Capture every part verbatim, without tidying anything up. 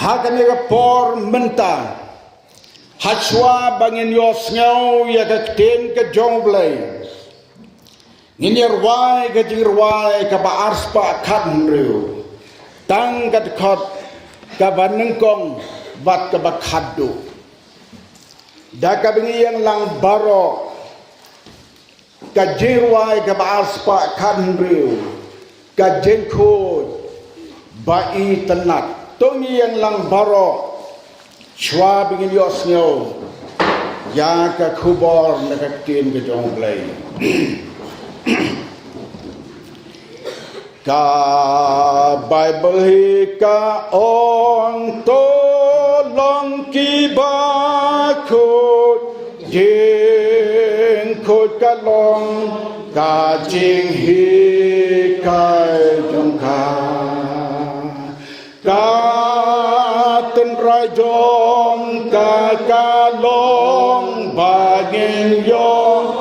Ha kane ka por mynta, hashwa ba ngin ïohsngew ïa ka ktien ka jong U Blei, ngin ïa rwai ka jingrwai kaba arspah khathynriew, tang ka dkhot kaba nyngkong bad kaba khatduh. Da kaba ngi ïeng lang baroh, ka jingrwai kaba arspah khathynriew, ka jingkhuid ba itynnad. To ngi ïeng lang baroh, shwa ba ngin ïohsngew ïa ka khubor na ka ktien ka jong U Blei. Ka Baibl hi ka ong, to long kiba khuid, jingkhuid ka long ka jinghikai jong ka. Ka tynrai jong ka ka long ba ngin ïoh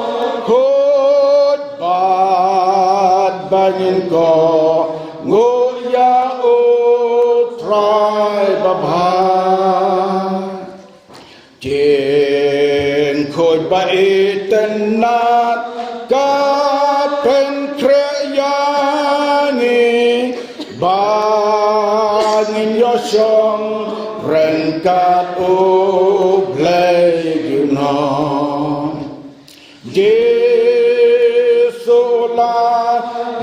khuid bad ba ngin kohnguh ïa U Trai babha. Jingkhuid ba itynnad ka pynkhreh ïa ngi ba ngin ïoh shong ryngkat U Blei junom. Jisu la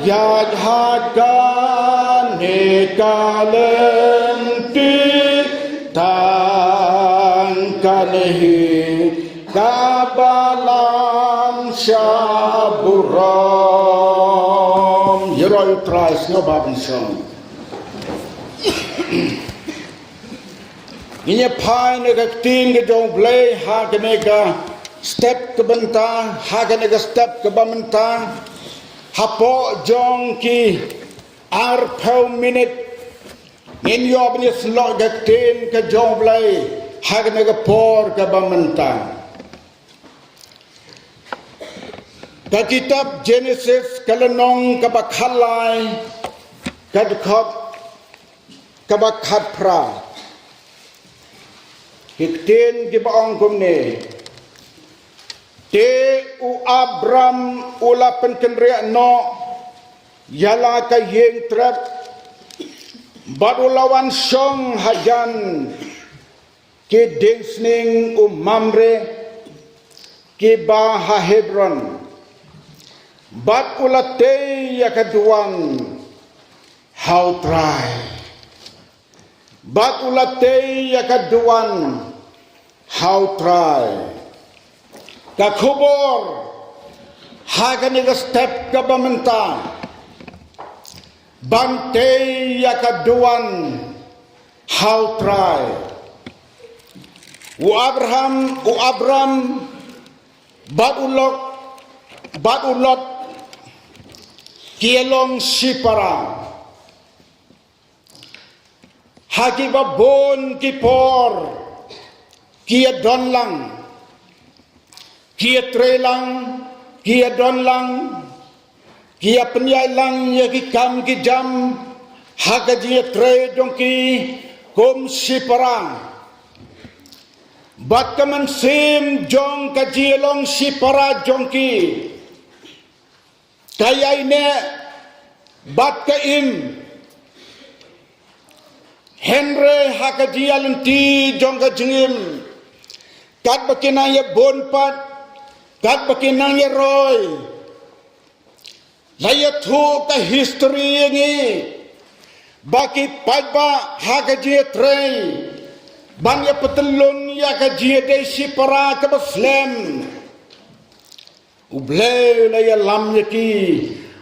ïaid ha kane ka lynti, tang kane hi kaba lam sha burom. Ïaroh ïa U Trai, sngewbha ban shong. Ngin ïa phai na ka ktien ka jong U Blei ha kane ka step ka mynta, ha kane ka step kaba mynta. Hapoh jong ki arphew minit ngin ïoh ban ïa sngap ka ktien ka jong U Blei ha kane ka por kaba mynta. Ka kitab Genesis ka lynnong kaba khatlai, ka dkhot kaba khatphra. Ki ktien kiba ong kumne: Te u Abram u la pynkynriah noh ïa la ka ïing trep, bad u la wan shong hajan ki dieng sning u Mamre, kiba ha Hebron, bad u la tei ïa ka duwan ha U Trai. Bad u la tei ïa ka duwan ha U Trai. Ka khubor ha kane ka step kaba mynta: ban tei ïa ka duwan ha U Trai. U Abraham, u Abram, bad u Lot, bad u Lot, ki ïa long shipara. Ha kiba bun ki por ki ïa don lang, ki ïa trei lang, ki ïa don lang, ki ïa pynïaid lang ïa ki kam ki jam ha ka jingïatrei jong ki kum shipara. Bad ka mynsiem jong ka jingïalong shipara jong ki ka ïai neh bad ka im. Hynrei ha ka jingïalynti jong ka jingim, katba ki nang ïa bun pat, katba ki nang ïa roi, la ïathuh ka history ïa ngi ba ki paidbah ha ka jingïatrei ban ïa pyntylun ïa ka jingïadei shipara kaba slem, U Blei u la ïalam ïa ki,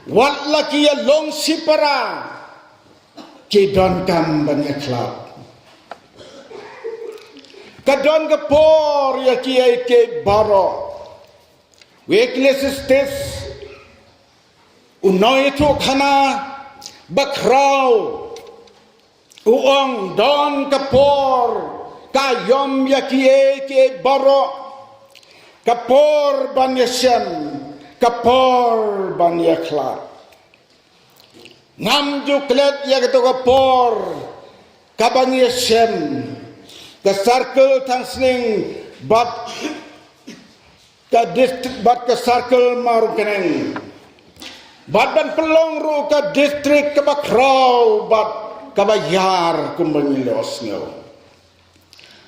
wat la ki ïa long shipara, ki donkam ban ïa khlad. Ka don ka por ïa kiei kiei baroh. U Ecclesiastes, u nongïathuhkhana bakhraw, u ong, don ka por ka ïom ïa kiei kiei baroh, ka por ban ïashem, ka por ban ïakhlad. Ngam ju klet ïa kato ka por kaba ngi ïashem, ka circle Thangsning bad ka district bad ka circle Mawryngkneng, bad ban pynlong ruh ka district kaba khraw bad kaba ïar kumba ngi la ïohsngew.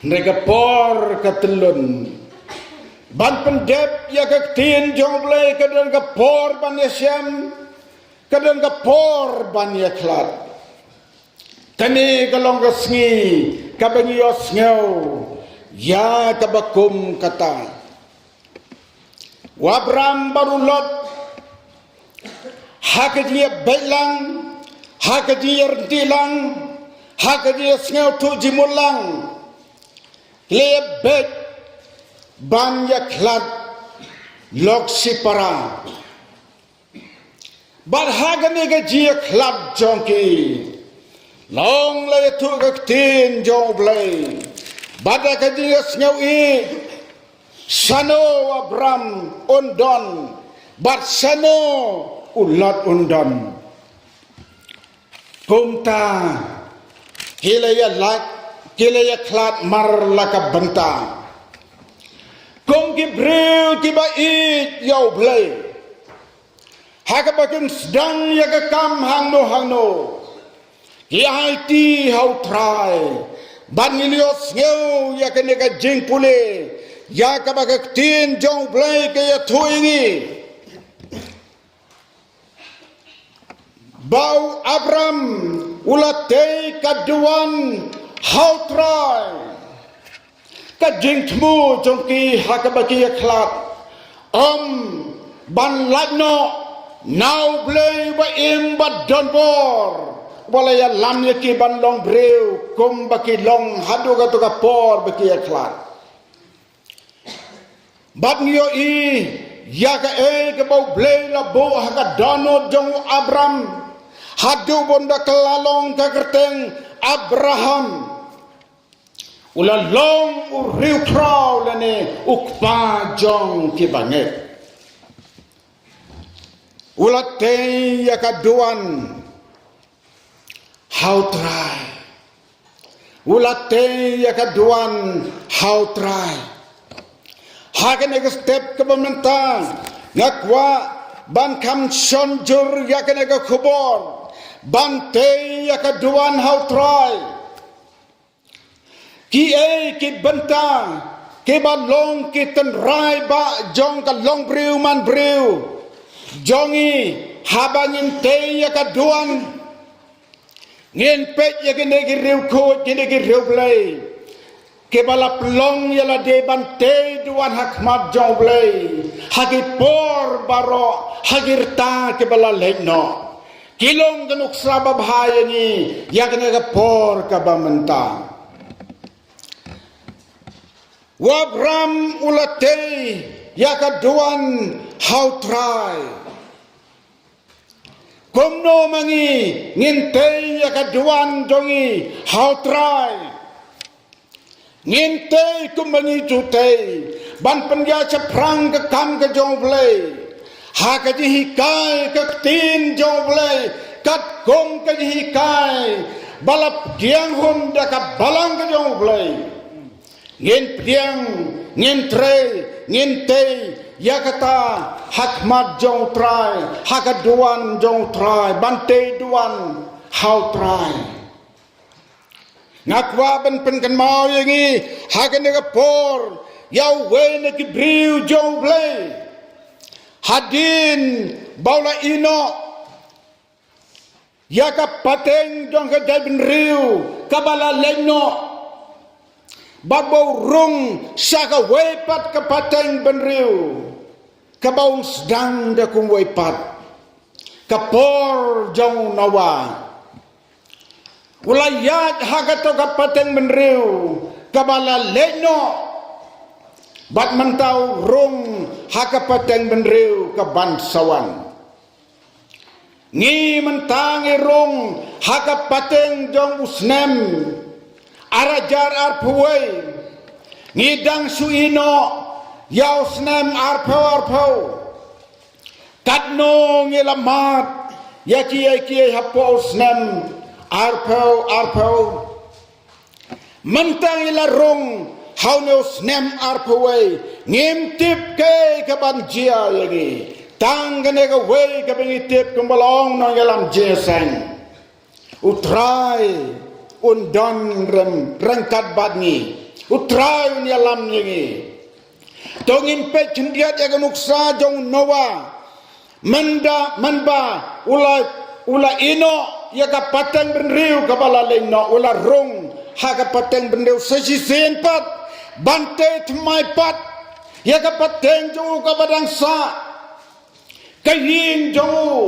Hynrei ka por ka tyllun ban pyndep ïa ka ktien jong U Blei, ka don ka por ban ïashem, ka don ka por ban ïakhlad. Kane ka long ka sngi kaba ngi ïohsngew ïa kaba kum kata. U Abram bad u Lot, ha ka jingïabeit lang, ha ka jingïaryntih lang, ha ka jingïasngewthuh jingmut lang, ki la ïabeit ban ïakhlad lok shipara. Bad ha kane ka jingïakhlad jong ki, la ong la ïathuh ka ktien jong U Blei, bad ha ka jingïasngew ïeit, shano u Abram un don, bad shano u Lot un don. Kumta ki la ïalait, ki la ïakhlad mar la ka bynta. Kum ki briew kiba ïeit ïa U Blei, ha kaba kin sdang ïa ka kam hangno hangno, ki aiti ha U Trai. Bad ngi la ïohsngew ïa kane ka jingpule ïa kaba ka ktien jong U Blei ka ïathuh ïa ngi, ba u Abram u la tei ka duwan ha U Trai. Ka jingthmu jong ki ha kaba ki ïakhlad, ym ban lait noh na U Blei ba im ba don bor, ba la ïalam ïa ki ban long briew kumba ki long haduh kato ka por ba ki ïakhlad. Bad ngi ïohi ïa kaei kaba U Blei la buh ha ka dohnud jong u Abram, haduh bun da ka la long ka kyrteng Abraham. U la long u riewkhraw lane u kpa jong ki bangeit. U la tei ïa ka duwan ha U Trai. U la tei ïa ka duwan ha U Trai. Ha kane ka step kaba mynta, nga kwah ban kham shon jur ïa kane ka khubor ban tei ïa ka duwan ha U Trai. Kiei ki bynta kiba long ki tynrai ba jong ka longbriew manbriew jong ngi haba ngin tei ïa ka duwan? Ngin peit ïa kine ki riewkhuid, kine ki riewblei, kiba la pynlong ïa lade ban tei duwan ha khmat jong U Blei ha ki por baroh, ha ki rta kiba la leit noh. Ki long ka nuksa babha ïa ngi ïa kane ka por kaba mynta. U Abram u la tei ïa ka duwan ha U Trai. Kumno ma ngi ngin tei ïa ka duwan jong ngi ha U Trai? Ngin tei kumba ngi ju tei, ban pynïaid shaphrang ka kam ka jong U Blei ha ka jinghikai ka ktien jong U Blei, katkum ka jinghikai ba la pdiang hun da ka Balang ka jong U Blei. Ngin pdiang, ngin trei, ngin tei ïa kata ha khmat jong U Trai, ha ka duwan jong U Trai, ban tei duwan ha U Trai. Nga kwah ban pynkynmaw ïa ngi ha kane ka por ïa uwei na ki briew jong U Blei, hadien ba u la ïehnoh ïa ka pateng jong ka jaitbynriew kaba la leit noh, bad ba u rung sha kawei pat ka pateng bynriew kaba un sdang da kumwei pat. Ka por jong u Noah, u la ïaid ha kato ka pateng bynriew kaba la leit noh, bad mynta u rung ha ka pateng bynriew kaban sa wan. Ngi mynta ngi rung ha ka pateng jong u snem ar hajar arphew wei. Ngi dang shu ïehnoh ïa u snem arphew arphew. Katno ngi la mad ïa kiei kiei hapoh u snem arphew arphew. Mynta ngi la rung ha une u snem arphew wei, ngim tip kaei kaban jia ïa ngi. Tang kane kawei kaba ngi tip kumba la ong nongïalam jingïaseng, U Trai un don rem ryngkat bad ngi. U Trai un ïalam ïa ngi. To ngin peit khyndiat ïa ka nuksa jong u Noah. Mynba, mynba u la, u la ïehnoh ïa ka pateng bynriew kaba la leit noh, u la rung ha ka pateng bynriew sa shisien pat, ban tei thymmai pat ïa ka pateng jong u kaba dang sah. Ka ïing jong u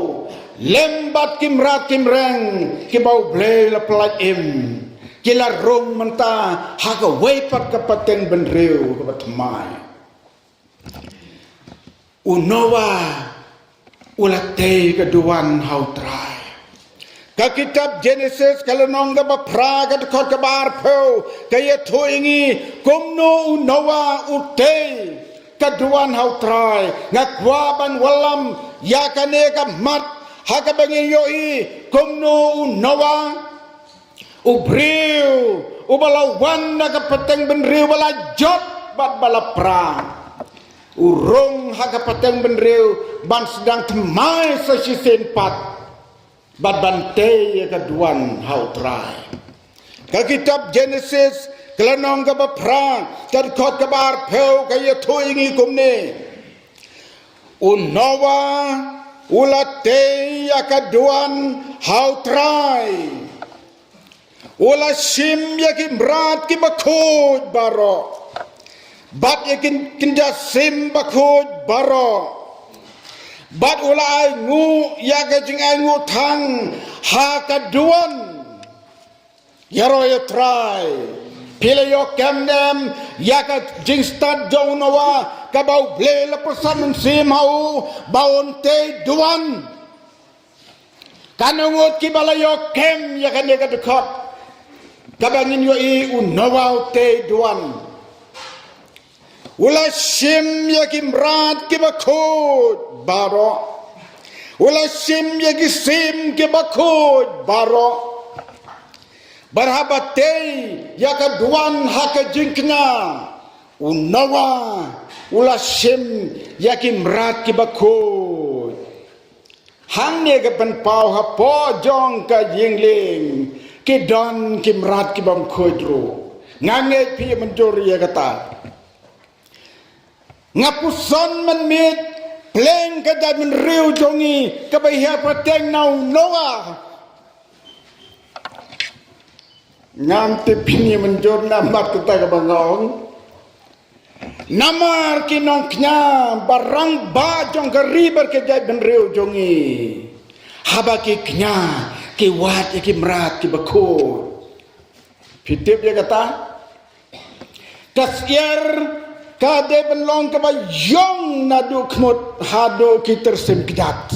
lem bad ki mrad ki mreng kiba U Blei la pyllait im, ki la rung mynta ha kawei pat ka pateng bynriew kaba thymmai. U Noah u la tei ka duwan ha U Trai. Ka kitab Jenesis ka lynnong kaba phra ka dkhot kaba arphew ka ïathuh ïa ngi kumno u Noah u tei ka duwan ha U Trai. Nga kwah ban wallam ïa kane ka mat ha kaba ngin ïohi kumno u Noah, u briew uba la wan na ka pateng bynriew ba la jot bad ba la pra, u rung ha ka pateng bynriew ban sdang thymmai sa shisien pat bad ban tei ïa ka duwan ha U Trai. Ka kitab Jenesis ka lynnong kaba phra ka dkhot kaba arphew ka ïathuh ïa ngi kumne: U Noah u la tei ïa ka duwan ha U Trai. U la shim ïa ki mrad kiba khuid baroh bad ïa ki kynja sim bakhuid baroh, bad u la ainguh ïa ka jingainguh thang ha ka duwan. Ïaroh ïa U Trai. Phi la ïoh kem ne em ïa ka jingstad jong u Noah kaba U Blei la pyrsad mynsiem ha u ba un tei duwan? Katno ngut kiba la ïoh kem ïa kane ka dkhot kaba ngin ïohi u Noah u tei duwan? U la shim ïa ki mrad kiba khuid baroh. U la shim ïa ki sim kiba khuid baroh. Bad haba tei ïa ka duwan ha ka jingkñia, u Noah u la shim ïa ki mrad kiba khuid. Hangne ka pynpaw hapoh jong ka jingleh ki don ki mrad ki bym khuid ruh. Nga ngeit phi mynjur ïa kata. Nga puson mynmiet pleng ka jaitbynriew jong ngi kaba hiar pateng na u Noah. Ngam tip phin ïa mynjur namar kata kaba nga ong. Namar ki nongkñia ba rangbah jong ka ri bad ka jaitbynriew jong ngi, haba ki kñia ki wad ïa ki mrad kiba khuid. Phi tip ïa kata? Ka syiar ka dei ban long kaba ïong naduh khmut haduh ki tyrsim kjat.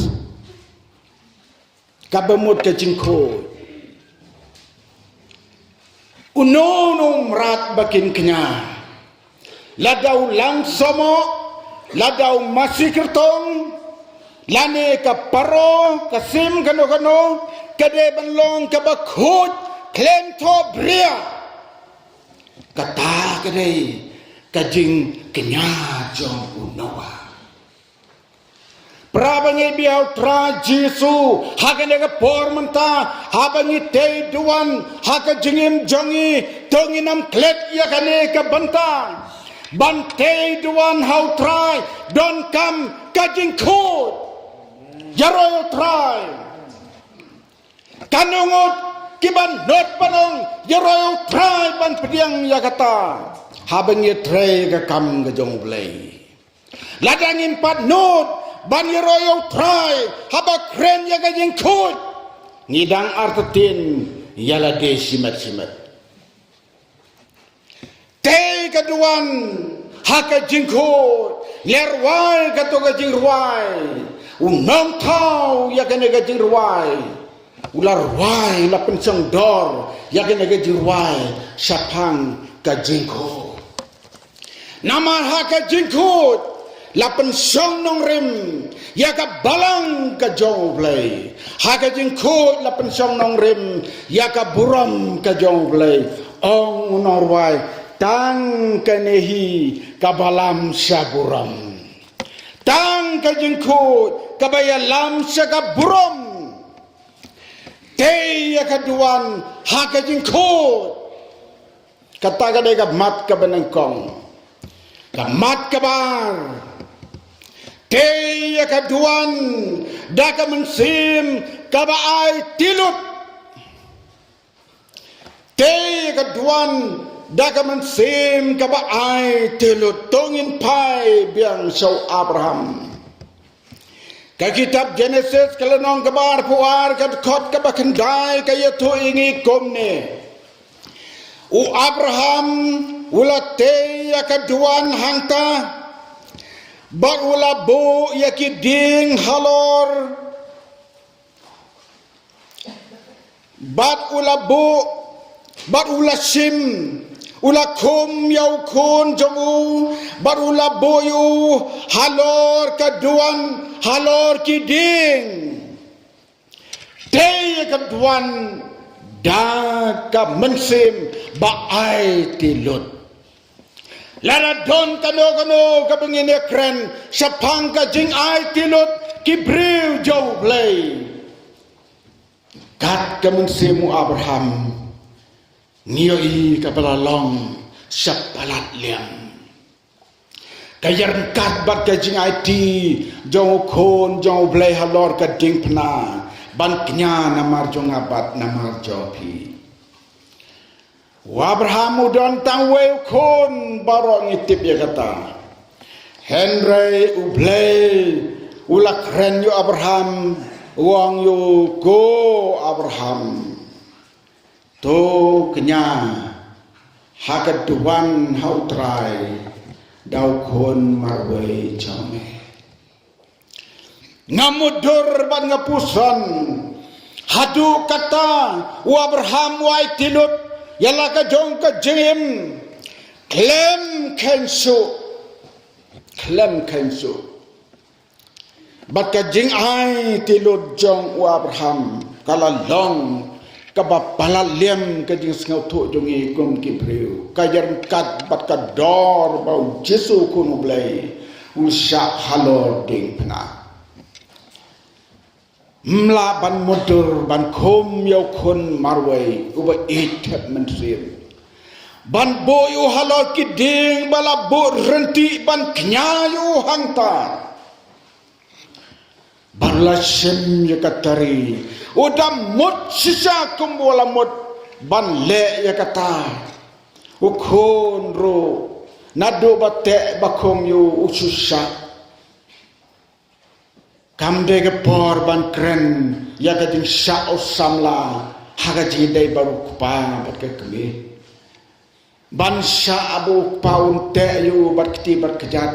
Kaba mut ka jingkhuid. Uno uno u mrad ba kin kñia, lada u lang sohmoh, lada u masi kyrtong, lane ka paro, ka sim kano kano, ka dei ban long kaba khuid khlem thoh bria. Kata ka dei ka jingkñia jong u Noah. Para bangeit ba ïeit ha u Trai Jisu, ha kane ka por mynta, haba ngi tei duwan ha ka jingim jong ngi, to ngin ym klet ïa kane ka bynta. Ban tei duwan ha u Trai donkam ka jingkhuid. Ïaroh ïa u Trai. Katno ngut kiba nud ban ong, ïaroh ïa u Trai ban pdiang ïa kata. Haba ngi trei ka kam ka jong u Blei. Lada ngim pat nud ban ïaroh ïa u Trai haba kren ïa ka jingkhuid, ngi dang artatien ïa lade shimet shimet. Tei ka duwan ha ka jingkhuid, la rwai kato ka jingrwai. U nongthaw ïa kane ka jingrwai u la rwai, la pynshong dor ïa kane ka jingrwai shaphang ka jingkhuid. Namar ha ka jingkhuid la pynshong nongrim ïa ka balang ka jong u Blei. Ha ka jingkhuid la pynshong nongrim ïa ka burom ka jong u Blei. Ong u nongrwai, tang kane hi kaba lam sha burom. Tang ka jingkhuid kaba ïalam sha ka burom. Tei ïa ka duwan ha ka jingkhuid. Kata ka dei ka mat kaba nyngkong. Ka mat kaba ar. Tei ïa ka duwan da ka mynsiem kaba aiti lut. Tei ïa ka duwan da ka mynsiem kaba aiti lut. To ngin phai biang sha u Abraham. Ka kitab Genesis ka lynnong kaba arphew ar ka dkhot kaba khyndai ka ïathuh ïa ngi kumne. U Abraham u la tei ïa ka duwan hangta bad u la buh ïa ki dieng halor. Bad u la buh, bad u la shim, u la khum ïa u khun jong u, bad u la buh ïa u halor ka duwan, halor ki dieng. Tei ïa ka duwan da ka mynsiem ba aiti lut. Lada don kano kano kaba ngin ïakren shaphang ka jingaiti lut ki briew jong U Blei. Kat ka mynsiem u Abraham, ngi ïohi kaba la long sha palat liang. Ka ïaryngkat bad ka jingaiti jong u khun jong U Blei halor ka diengphna, ban kñia namar jong nga bad namar jong phi. U Abraham u don tang uwei u khun, baroh ngi tip ïa kata. Hynrei U Blei u la kren ïa u Abraham, u ong ïa u, ko Abraham, to kñia ha ka duwan ha U Trai da u khun marwei jong me. Nga mutdur bad nga puson. Haduh katta u Abraham u aiti lut ïa la ka jong ka jingim khlem kheiñ shuh. Khlem kheiñ shuh. Bad ka jingaiti lut jong u Abraham ka la long kaba palat liang ka jingsngewthuh jong ngi kum ki briew. Ka ïaryngkat bad ka dor ba U Jisu Khun U Blei u shah halor diengphna. Ym lah ban mutdur ban khum ïa u khun marwei uba ïeit thep mynsiem, ban buh ïa u halor ki dieng ba la buh ryntih ban kñia ïa u hangta. Bad la shim ïa ka tari, u da mut shisha kum u la mut ban leh ïa kata. U khun ruh naduh ba teh ba khum ïa u, u shu shah. Kam dei ka por ban kren ïa ka jingshah u samla ha ka jingïadei bad u kpa bad ka kmie. Ban shah ba u kpa un teh ïa u bad kti bad kjat.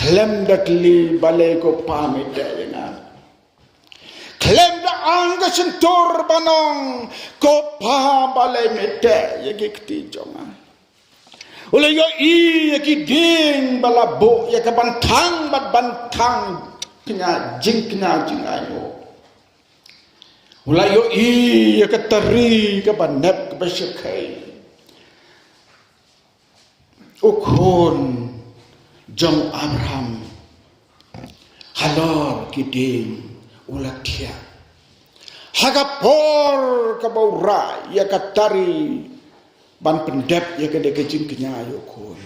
Khlem da kylli balei ko pa me teh ïa nga. Khlem da ang ka shyntur ban ong ko pa balei me teh ïa ki kti jong nga. U la ïohi ïa ki dieng ba la buh ïa ka ban thang bad ban thang kñia, jingkñia jingainguh. U la ïohi ïa ka tari kaba nep kaba shyrkhei. U khun jong u Abraham halor ki dieng u la thiah. Ha ka por kaba u rah ïa ka tari ban pyndep ïa kane ka jingkñia ïa u khun,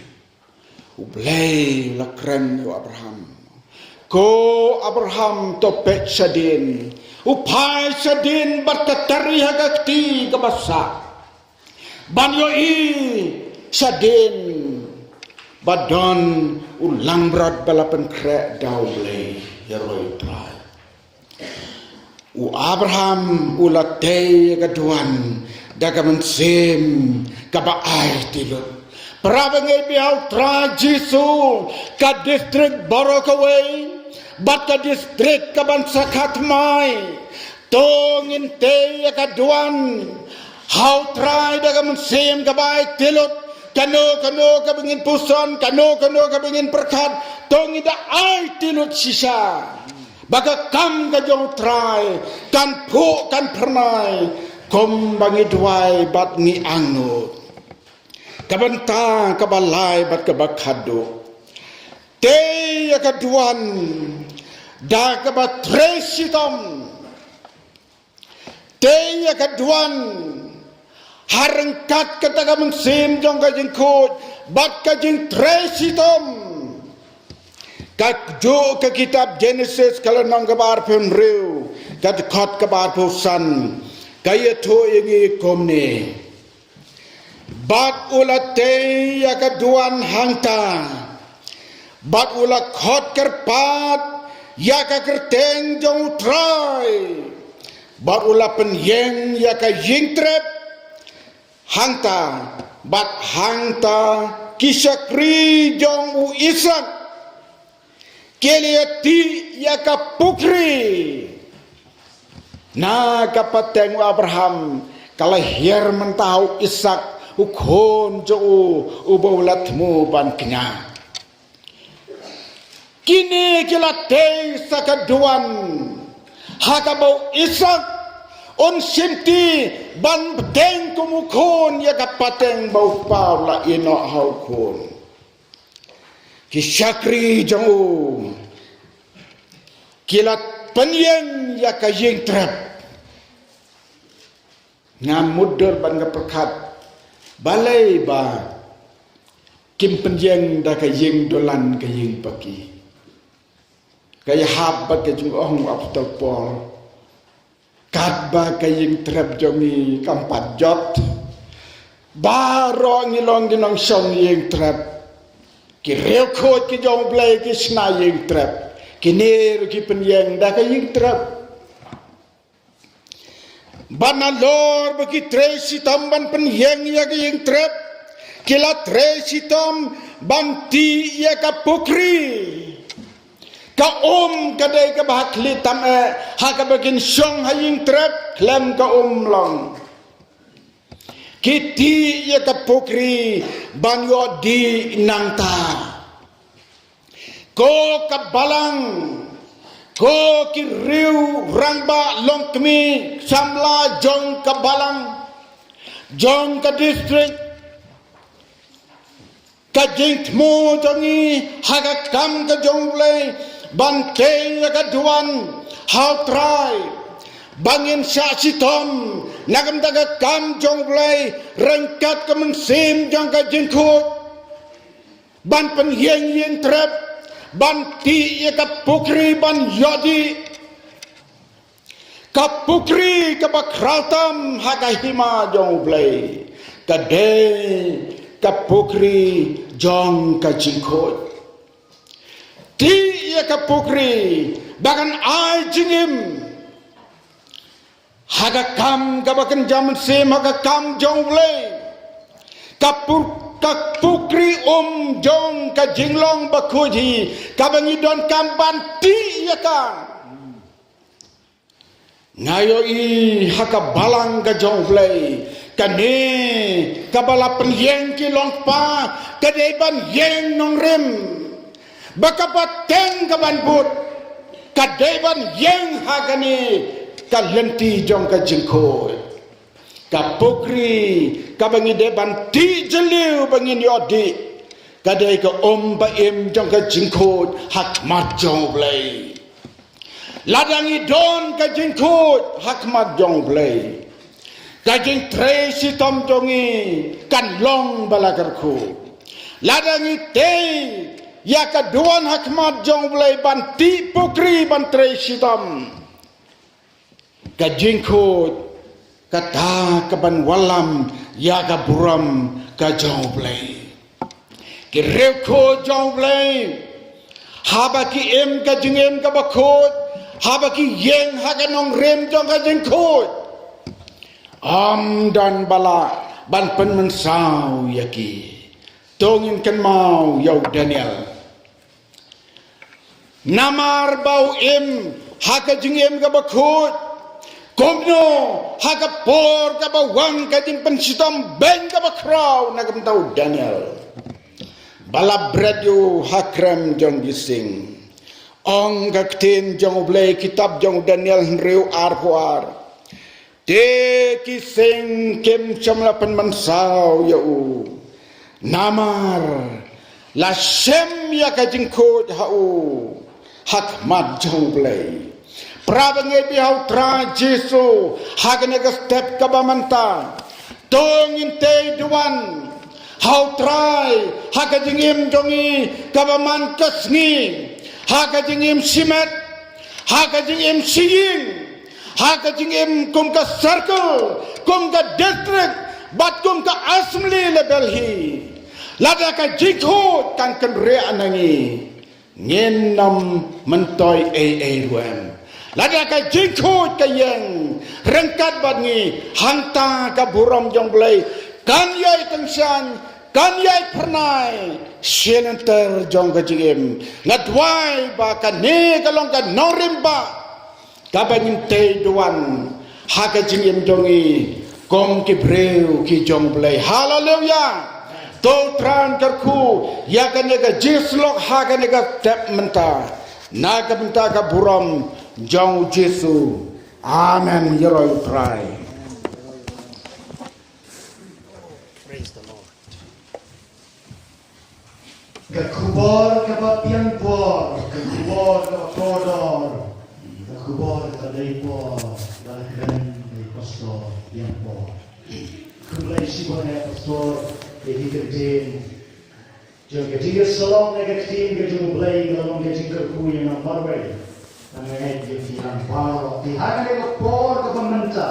U Blei u la kren ïa u Abraham. Ko Abraham, to peit shadien. U phai shadien bad ka tari ha ka kti kaba sah. Ban ïohi shadien ba don u langbrot ba la pynkhreh da U Blei, ïaroh U Trai. U Abraham u la tei ïa ka duwan da ka mynsiem kaba aiti lut. Para bangeit ba ïeit ha U Trai Jisu, ka distrik baroh kawei bad ka distrik kaban sa khatmai, to ngin tei ïa ka duwan ha U Trai da ka mynsiem kaba aiti lut. Kano kano kaba ngin puson, kano kano kaba ngin pyrkhat, to ngin da aiti lut shisha ba ka kam ka jong U Trai kan phuh kan phyrnai kumba ngi duwai bad ngi angnud. Ka bynta kaba lai bad kaba khatduh. Tei ïa ka duwan da kaba trei shitom. Tei ïa ka duwan ha ryngkat kata ka mynsiem jong ka jingkhuid bad ka jingtrei shitom. Ka juh ka kitab Genesis ka lynnong kaba arphew hynriew, ka dkhot kaba arphew san, ka ïathuh ïa ngi kumne. Bad u la tei ïa ka duwan hangta, bad u la khot kyrpad ïa ka kyrteng jong U Trai, bad u la pynïeng ïa ka ïingtrep hangta, bad hangta ki shakri jong u Isak ki la ïatih ïa ka pukri. Na ka pateng u Abraham ka la hiar mynta ha u Isak, u khun jong u uba u la thmu ban kñia. Kine ki la tei sa ka duwan ha kaba u Isak un shimti ban bteng kum u khun ïa ka pateng ba u kpa u la ïehnoh ha u khun. Ki shakri jong u ki la pynïeng ïa ka ïingtrep. Nga mutdur bad nga pyrkhat, balei ba kim pynïeng da ka ïingdulan, ka ïingpaki. Ka ïahap bad ka jingong u Apostol Paul. Katba ka ïingtrep jong ngi kam pat jot, baroh ngi long ki nongshong ïingtrep. Ki riewkhuid ki jong U Blei ki shna ïingtrep. Kine ruh ki pynïeng da ka ïingtrep. Bad nalor ba ki trei shitom ban pynïeng ïa ka ïingtrep, ki la trei shitom ban tih ïa ka pukri. Ka um ka dei kaba ha khlieh tam eh, ha kaba kin shong ha ïingtrep khlem ka um long. Ki tih ïa ka pukri ban ïoh dih nangta. Ko ka balang, ko ki riew rangbah longkmie samla jong ka balang, jong ka district, ka jingthmu jong ngi ha ka kam ka jong U Blei ban tei ïa ka duwan ha U Trai, ba ngin shah shitom na ka bynta ka kam jong U Blei ryngkat ka mynsiem jong ka jingkhuid, ban pynïeng ïingtrep, ban tih ïa ka pukri ban ïoh dih. Ka pukri kaba khraw tam ha ka hima jong U Blei ka dei ka pukri jong ka jingkhuid. Tih ïa ka pukri ba kan ai jingim ha ka kam kaba kynja mynsiem, ha ka kam jong U Blei. Ka pur-, ka pukri um jong ka jinglong bakhuid hi kaba ngi donkam ban tih ïa ka. Nga ïohi ha ka balang ka jong U Blei, kane kaba la pynïeng ki longkpa ka dei ban ïeng nongrim. Ba ka pateng ka ban bud ka dei ban ïeng ha kane ka lynti jong ka jingkhuid. Ka pukri kaba ngi dei ban tih jylliew ba ngin ïoh dih ka dei ka um ba im jong ka jingkhuid ha khmat jong U Blei. Lada ngi don ka jingkhuid ha khmat jong U Blei, ka jingtrei shitom jong ngi kan long ba la kyrkhu. Lada ngi tei ïa ka duwan ha khmat jong U Blei ban tih pukri ban trei shitom, ka jingkhuid kata ka ban wallam ïa ka burom ka jong U Blei. Ki riewkhuid jong U Blei, haba ki im ka jingim kaba khuid, haba ki ïeng ha ka nongrim jong ka jingkhuid, ym don ba lah ban pynmynsaw ïa ki. To ngin kynmaw ïa u Daniel. Namar ba u im ha ka jingim kaba khuid, kumno ha ka por kaba wan ka jingpynshitom beiñ kaba khraw na ka bynta u Daniel, ba la bret ïa u ha krem jong ki sing? Ong ka ktien jong U Blei, kitab jong u Daniel hynriew, arphew ar. Te ki sing kim shym la pynmynsaw ïa u. Namar la shem ïa ka jingkhuid ha u ha khmat jong U Blei. Para bangeit, bad ha U Trai Jisu ha kane ka step kaba mynta, to ngin tei duwan ha U Trai ha ka jingim jong ngi kaba man ka sngi, ha ka jingim shimet, ha ka jingim shi ïing, ha ka jingim kum ka circle, kum ka district, bad kum ka assembly level hi. Lada ka jingkhuid kan kynriah na ngi, ngin nym myntoi ei ei ruh em. Lada ka jingkhuid ka ïeng ryngkat bad ngi, hangta ka burom jong U Blei kan ïai tyngshaiñ, kan ïai phyrnai sha lynter jong ka jingim. Nga duwai ba kane ka long ka nongrim ba kaba ngin tei duwan ha ka jingim jong ngi kum ki briew ki jong U Blei. Haleluia. To U Trai un kyrkhu ïa kane ka jingsyllok ha kane ka step mynta, na ka bynta ka burom jong U Jisu. Amen. Ïaroh U Trai. Praise the Lord. Ka khubor kaba biang por, ka khubor kaba kordor, ka khubor kaba dei por, ba la kren da i Pastor biang por. Khublei shibun ïa i Pastor ïa ki kyntien jong ka jingïasyllok na ka ktien ka jong U Blei, ka la long ka jingkyrkhu ïa nga marwei. Nga ngeit ïa phi lang baroh, te ha kane ka por kaba mynta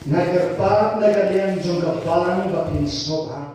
nga kyrpad na ka liang jong ka balang ba phin sngewbha